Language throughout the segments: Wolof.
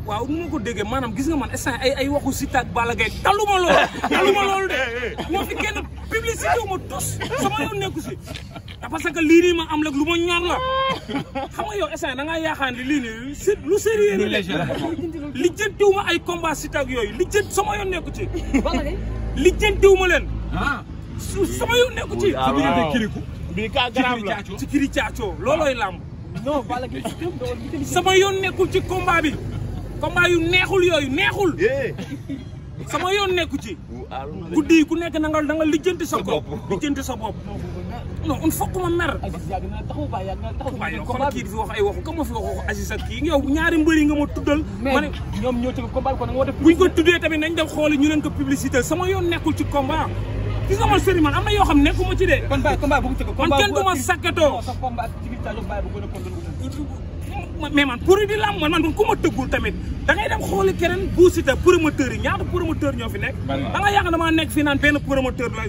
waaw nu ma ko déggee maanaam gis nga man instant ay waxu Siteu ak Balla Gaye taluma loolu de moo fi kenn publicité wu ma tos sama yoon nekku si parce que lii nii ma am rek lu ma ñor la xam nga yow instant da ngaa yaakaar ne lii nii lu sérieux lijjantiwu ma ay combat Siteu ak yooyu sama yoon nekku ci lijjantiwu ma leen sama yoon nekku ci ci kiri caacoo loolooy làmb sama yoon nekkul ci combat bi combat yu neexul yooyu neexul sama yoon nekku ci guddi yi ku nekk na nga lijjanti sa bopp non il faut que ma mer waaye yow xoolal kii di fi wax ay waxu comme ma fi waxu Aziz ak kii yow ñaari mbëri nga ma tuddal ma ne ñoom ñoo ci combat ko nga def buñ ko tuddee tamit nañ dem xooli ñu leen ko publicité sama yoon nekkul ci combat gis nga man sëriñ man am na yoo xam nekkuma ci de combat bu tëgg man kenn du ma sakkatoo mais man pour di lamb man ku ma tëggul tamit da ngay dem xooli keneen bu Siteu promoteur yi ñaata promoteur ñoo fi nekk da nga yaakaar damaa nekk fii naan benn promoteur la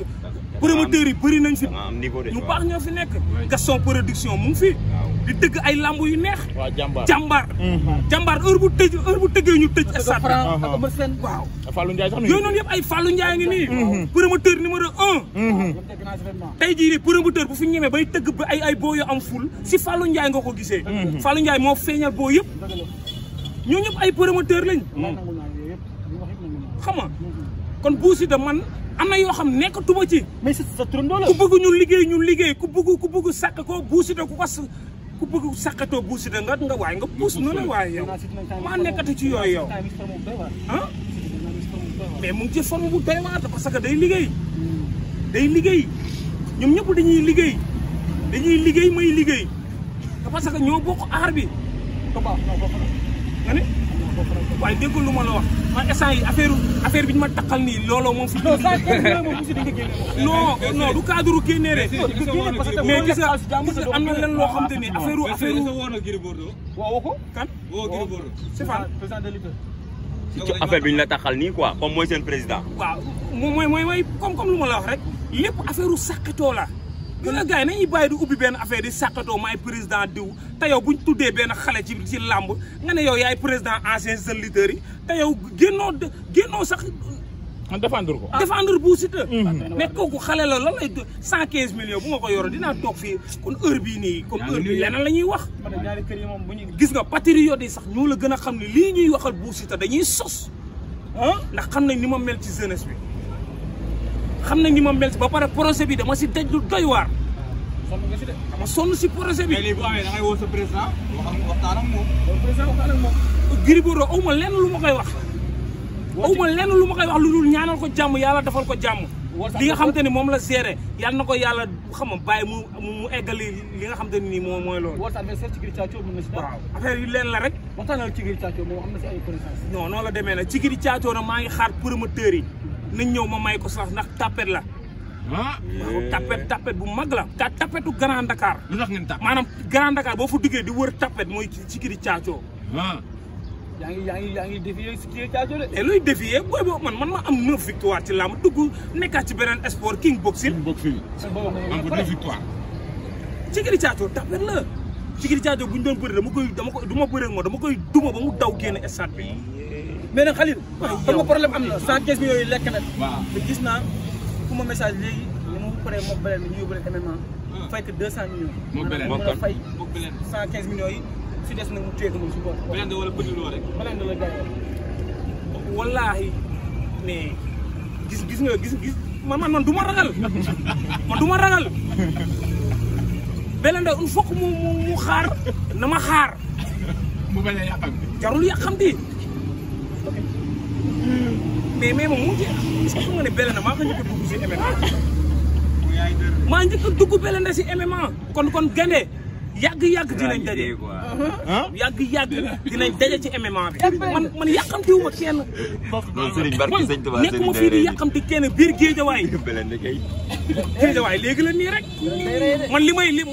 promoteur yi bëri nañ fi ñu baax ñoo fi nekk Gaston production mu ngi fi di tëgg ay lamb yu neex jàmbaar heure bu tëggee ñu tëj stade waaw yooyu noonu yëpp ay Fallou Ndiaye ngi nii promoteur numéro 1 tey jii nii promoteur bu fi ñemee bay tëgg ba ay boo yu am ful si Fallou Ndiaye nga ko gisee Fallou Ndiaye moo feeñal boo yëpp ñoo ñëpp ay promoteur lañ xam nga kon Bou Siteu man am na yoo xam nekkatuma ci mais sa turandoo la ku bëgg ñu liggéey ku bëgg sàkk ko Bou Siteu ku bëgg sàkkatoo Bou Siteu nga waaye nga puus na la waaye yow maa nekkatu ci yooyu yow ah mais mu ngi ci forme bu doy waar parce que day liggéey ñoom ñëpp dañuy liggéey may liggéey parce que ñoo bokk aar bi nga ne waaye déggul lu ma la wax man instant yi affaire bi ñu ma takkal nii looloo moom fi non du cadre génnee de mais gis nga am na leen loo xam te ni affaire woo ko kan c'est fan ci affaire bi ñu la taxal nii quoi comme mooy seen président. waaw mooy comme lu ma la wax rek lépp affaire sàqatoo la. gis nga gars yi nañuy bàyyi di ubbi benn affaire di sàqatoo maay président diw te yow buñ tuddee benn xale ci làmb nga ne yow yaay président ancien jeune leader yi te yow génnoo sax. défendre ko. défendre Bou Siteu. mais kooku xale la lan lay 115 millions bu ma ko yoroon dinaa toog fii kon heure bii nii kon heure bii leneen la ñuy wax. gis nga patriote yi sax ñoo la gën a xam ne lii ñuy waxal Bou Siteu dañuy sos ndax xam nañ ni ma mel ci jeunesse bi xam nañ ni ma mel ci ba pare projet bi dama si daj lu doy waar. dama sonn si projet bi. mais lii bu amee da ngay woo sa président waxtaan ak moom. Gris Bordeaux aw ma lenn lu ma koy wax. awma lenn lu ma koy wax lu dul ñaanal ko jàmm yàlla defal ko jàmm li nga xam te ni moom la géré yàlla na ko yàlla xam nga bàyyi mu eggali li nga xam te ni moom mooy loolu. waaw affaire yi leen la rek. waxtaanal ci Gris Thiathio moom am na si ay connaissance. non noonu la demee nag ci Gris Thiathio nag maa ngi xaar promoteurs yi nañ ñëw ma may ko sax ndax tapet la. waaw tapet bu mag la. tapetu Grand Dakar. lu tax ngeen tapet maanaam Grand Dakar boo fa duggee di wër tapet mooy ci Gris Thiathio. yaa ngi défier si Gris Thiathio de. te luy défier booy boobu man ma am 9 victoire ci làmb dugg nekkaat ci beneen sport king boxing. am ko 2 victoire. ci Gris Thiathio tapet la. ci Gris Thiathio bu ñu doon bëri dama koy du ma bëree ak moom dama koy duma ba mu daw génn stade bi. mais nag Khalil. xam nga problème am na 115 millions yi lekk na. waaw te gis naa ku ma message léegi ni mu paree moom beneen bi ñu yóbbu leen MMA. fay que 200 millions. moom beneen maanaam mën a fay 115 millions yi. si des nag mu téye ko moom si bopp. Blindé wala Petit Lo rek. Blindé la gars wallaahi mais gis nga man du ma ragal man du ma ragal Blindé il faut que mu xaar na ma xaar. mu bañ a yàqamti. jarul yàqamti mais moom mu ngi ci xam nga ne Blindé maa ko njëkk a dugg si MMA. maa njëkk a dugg Blindé si MMA kon gande. yàgg dinañ daje yàgg dinañ daje ci MMA bi man yàqamtiwuma kenn. non Serigne barki Sëñ Tuubaa nekk ma fii di yàqamti kenn biir géejawaay. géejawaay léegi la nii rek man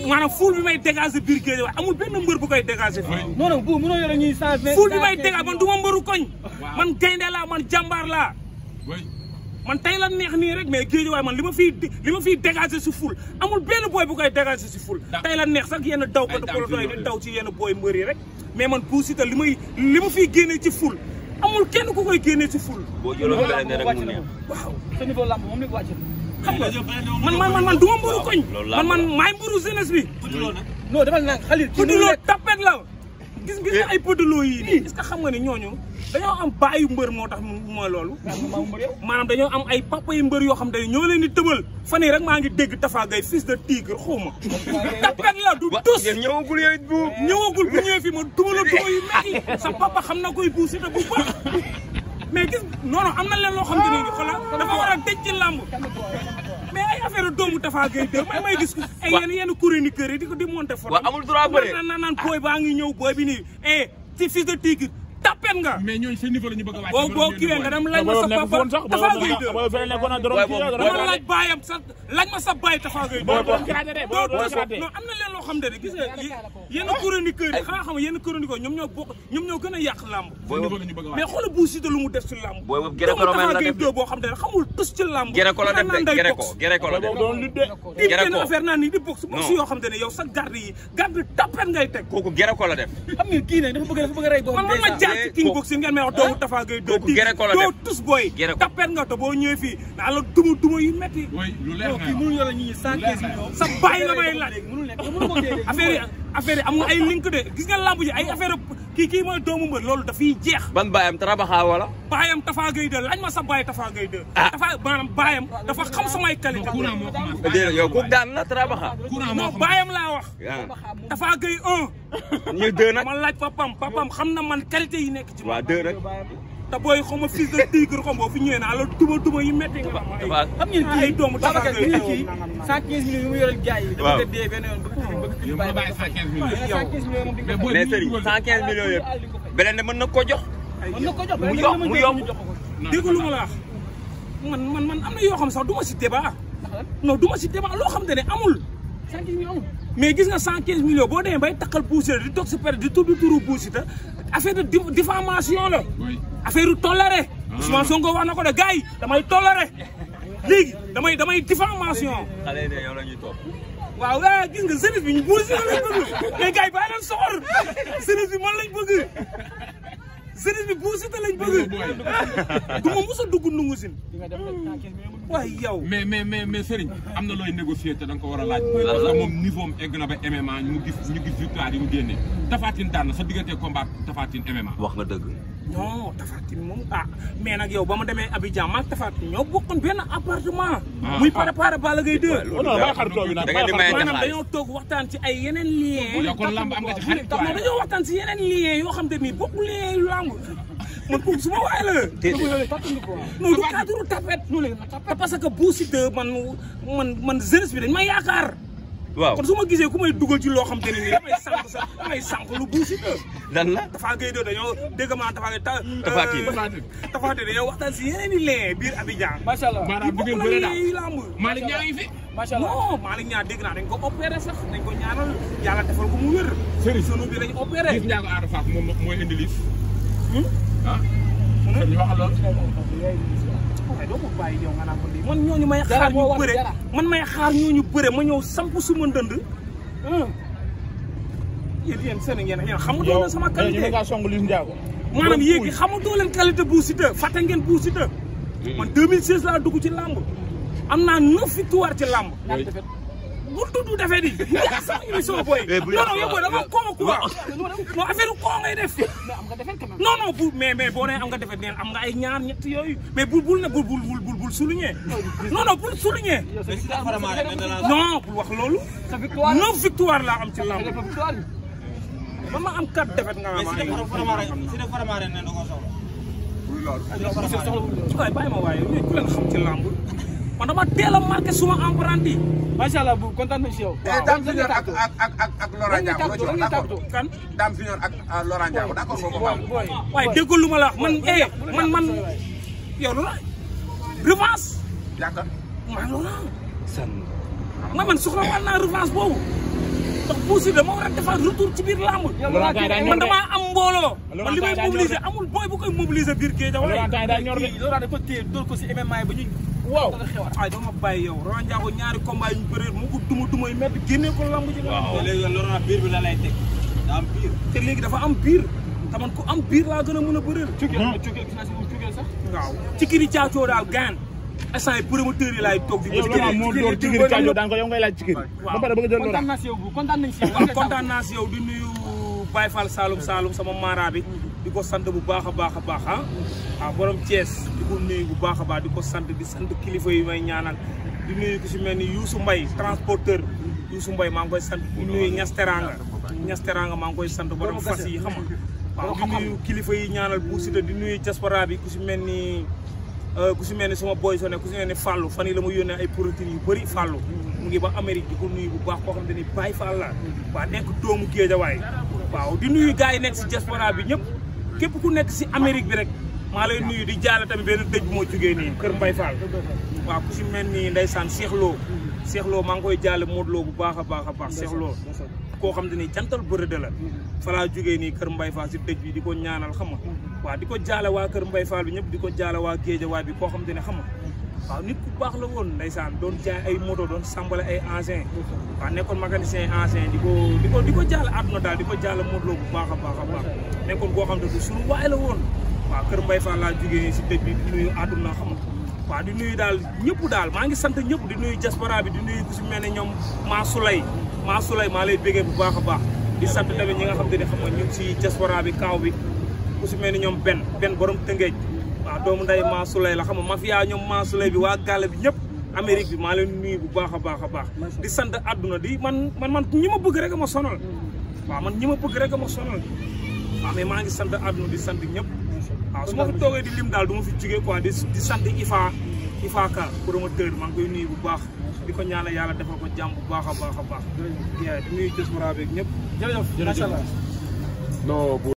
maanaam fuul bi may dégager biir géejawaay amul benn mbër bu koy dégager fii. non non bu mënoo yore ñuy 120. fuul bi may dégager man du ma mbëru koñ. man gaynde laa man jàmbaar laa. man tey la neex nii rek mais géejawaay man li ma fiy dégager si ful amul benn booy bu koy dégager si ful tey la neex sax yenn daw ko poloto yi di daw ci yenn booy mbër yi rek mais man Bou Siteu li ma fiy génnee ci ful amul kenn ku koy génnee ci ful boo jëloon benn rek mu neex waaw sa niveau lamb moom la ko wàcce xam nga man du ma mbëru koñ man maay mbëru jeunesse bi non dafa nang xalil Poudloo tapet la gis ay Poudloo yi nii est-ce que xam nga ni ñooñu dañoo am baayu mbër moo tax mooy loolu maanaam dañoo am ay papa yu mbër yoo xam ne ñoo leen di tëbal fan yii rek maa ngi dégg Tafa Gueye fils de tigre xawma tapet la du tus ñëwagul yow it bu ñëwagul bu ñëwee fii ma duma la duma yu metti sa papa xam na koy Bou Siteu bu baax mais gis non am na leen loo xam ne nii xoolal dafa war a denc ci làmb mais ay affaire doomu Tafa Gueye de may gis ay yenn chroniqueurs yi di ko di monter photo amul droit bëre naan booy baa ngi ñëw booy bi nii ci fils de tigre tapet nga mais ñooñu seen niveau la ñu bëgg a wàcc boo kiiwee nga dem laaj ma sa papa Tafa Gueye de dama laaj baayam sa laaj ma sa baay Tafa Gueye de non am na leen loo xam ne gis nga yenn chroniqueurs yi xanaa xam nga yenn chroniqueurs ñoom ñoo gën a yàq làmb mais xoolal Bou Siteu lu mu def ci làmb doomu Tafa Gueye de boo xam ne xamul tus ci làmb gere ko la def de gere ko la def di benn affaire naan ni di box yoo xam ne yow sa garde tapet ngay teg kooku gere ko la def xam nga kii ne dafa bëgg a rey boo man ma jaar ci king boxing ngeen may wax doomu Tafa Gueye de doo tus booy tapet nga te boo ñëwee fii naa la duma yu metti kii mënul yor ñi 115 millions sa baay la may laaj mënul affaire yi am nga ay link de gis nga lamb ji ay affaire kii mooy doomu mbër loolu dafay jeex ban baayam trabaxa wala baayam Tafa Gueye de laaj ma sa baay Tafa Gueye de dafa maanaam baayam dafa xam samay qualité déedéet yow kooku daan na trabaxa non baayam laa wax Tafa Gueye 1 ñu 2 nag ma laaj papam xam na man qualité yi nekk ci waaw 2 rek te booy xaw ma fils de tigre xaw ma fi ñëwee naa la duma yu metti nga xam ngeen kii ay doomu Tafa Gueye kii 115 millions yu mu yoral jaay yi dafa dee benn yoon bëgg bàyyi 115 millions mais Serigne 115 millions yëpp beneen ne mën na ko jox mu yomb déggu lu ma la wax man am na yoo xam sax du ma si débat non du ma si débat loo xam ne amul 115 millions mais gis nga 115 millions boo demee bay takkal Bou Siteu di toog si période di tudd turu Bou Siteu affaire de diffamation la affaire toléré Ousmane Sonko wax na ko de gars yi damay toléré léegi damay diffamation xale yi de yow la ñuy topp waaw gis nga jeunesse bi ñu Bou Siteu lañ bëgg mais gars yi bàyyi leen soxor jeunesse bi man lañ bëgg jeunesse bi Bou Siteu lañ bëgg du ma mos a dugg nungu sin waaye yow mais Serigne am na looy négocier te da nga ko war a laaj parce que moom niveau am egg na ba MMA ñu gis victoire yi mu génnee Tapha Tine daan na sa diggante combat Tapha Tine MMA wax nga dëgg non Tapha Tine moom mais nag yow ba ma demee Abidjan maag Tapha Tine ñoo bokkoon benn appartement muy préparé Balla Gaye 2 maanaam dañoo toog waxtaan ci ay yeneen lien kon lamb am nga ci xarit dañoo waxtaan ci yeneen lien yoo xam te ni bokku lien yu lamb man kooku suma waay la non du cadre tapet parce que Bou Siteu man jeunesse bi dañ ma yaakaar waaw kon su ma gisee ku may dugal ci loo xam te ne nii damay sànq lu Bou Siteu dan la Tafa Gueye dañoo dégg maa Tafa Gueye dañoo waxtaan si yeneen i lien biir Abidjan macha allah maanaam bu ngeen bëre daal Malick Niang ngi fi macha allah non Malick Niang dégg naa dañ ko opéré sax dañ ko ñaanal yàlla defal ko mu wér sunu bi lañ opéré gis Ndiago Ada Fass moom mooy indi liis ñu wax lool waaye doo ko bàyyi yow nga naan ko lii man ñooñu may xaar ñu bëre may xaar ñooñu bëre ma ñëw samp suma ndënd yéen seen ngeen xamatoo leen sama qualité maanaam yéegi xamatoo leen qualité Bou Siteu fàtte ngeen Bou Siteu man 2016 laa dugg ci làmb am naa 9 victoire ci làmb bu tudd defee di sama émission booy non yow booy dama koo quoi non affaire koo ngay def non bu mais boo nee am nga defet neen am nga ay ñaar ñett yooyu mais bul bul souligner non bul souligner non bul wax loolu 9 victoire laa am ci lamb man ma am 4 defet nga waaye bàyyi ma waaye ñooy ku leen xam ci lamb man dama teel a marqué suma empreinte yi macha allah bu kontaan nañu si yow. Dame Junior ak Laurent Ndiago loo ci wax d'accord kan Dame Junior ak Laurent Ndiago d'accord nga ko waaye déggul lu ma la wax man yow lu la revanche yaakaar man Laurent man soxla war naa revanche boobu ndax Bou Siteu dama war a defaat retour ci biir làmb man damaa am mbooloo man li may mobiliser amul booy bu koy mobiliser biir géej da waaye loolu dafa téye dóor ko si MMA ba ñu waaw ay dama bàyyi yow Laurent Ndiago ñaari combat yu bëree mu ko duma yu métti génnee ko lamb ji léegi Laurent biir bi la lay teg daa am biir te léegi dafa am biir te man ku am biir laa gën a mën a bëreel cugeel sax waaw ci kiri caacoo daal gaan instant yi promoteur yi laay toog di moo door ci kiri caacoo daan ko yow ngay laaj ci kiri ba pare bëgg jël kontaan naa si yow bu kontaan nañ si yow waaw kontaan naa si yow di nuyu Baye Fall Saloum sama mara bi di ko sant bu baax a baax ah waaw borom Thiès di ko nuyu bu baax a baax di ko sant di sant kilifa yi may ñaanal di nuyu ku si mel ni Youssou Mbaye transporteur Youssou Mbaye maa ngi koy sant di nuyu Ñas Teranga maa ngi koy sant borom fas yi xam nga waaw di nuyu kilifa yi ñaanal Bou Siteu di nuyu diaspora bi ku si mel ni sama boy sone ku si mel ni Fallou fan yi la ma yónnee ay protéines yu bëri Fallou mu ngi ba Amérique di ko nuyu bu baax koo xam ne Baye Fall la waa nekk doomu Géejawaay waaw di nuyu gars yi nekk si diaspora bi ñëpp képp ku nekk si Amérique bi rek maa lay nuyu di jaale tamit benn dëj bu moo jógee nii Kër Mbaye Fall waaw ku si mel ni ndeysaan Cheikh Lo maa ngi koy jaale Modou Lo bu baax a baax Cheikh Lo koo xam ne ni jantal bërëde la fa laa jógee nii Kër Mbaye Fall si dëj bi di ko ñaanal xam nga waaw di ko jaale waa Kër Mbaye Fall bi ñëpp di ko jaale waa Géejawaay bi koo xam ne xam nga waaw nit ku baax la woon ndeysaan doon jaay ay moto doon sambale ay engin waaw nekkoon mécanicien engin di ko jaale àdduna daal di ko jaale Modou Lo bu baax a baax nekkoon koo xam ne du suñu waay la woon waaw Kër Mbaye Fall laa jógee si dëj bi di nuyu àdduna xam nga waaw di nuyu daal ñëpp daal maa ngi sant ñëpp di nuyu diaspora bi di nuyu ku si mel ne ñoom maa Souley maa lay bégee bu baax a baax di sant tamit ñi nga xam te ne xam nga ñu ngi si diaspora bi kaaw bi ku si mel ni ñoom benn borom Tëngéej waaw doomu nday maa Souley la xam nga mafia ñoom maa Souley bi waa gàlle bi ñëpp Amérique bi maa leen nuyu bu baax a baax di sant àdduna di man ñi ma bëgg rek a ma sonal waaw man ñi ma bëgg rek a ma sonal waaw mais maa ngi sant àdduna di sant ñëpp waaw su ma fi toogee di lim daal du ma fi jógee quoi di sant Ifa Ka promoteur maa ngi koy nuyu bu baax di ko ñaanal yàlla defal ko jàmm bu baax a baax di nuyu diaspora beeg ñëpp jërëjëf macha allah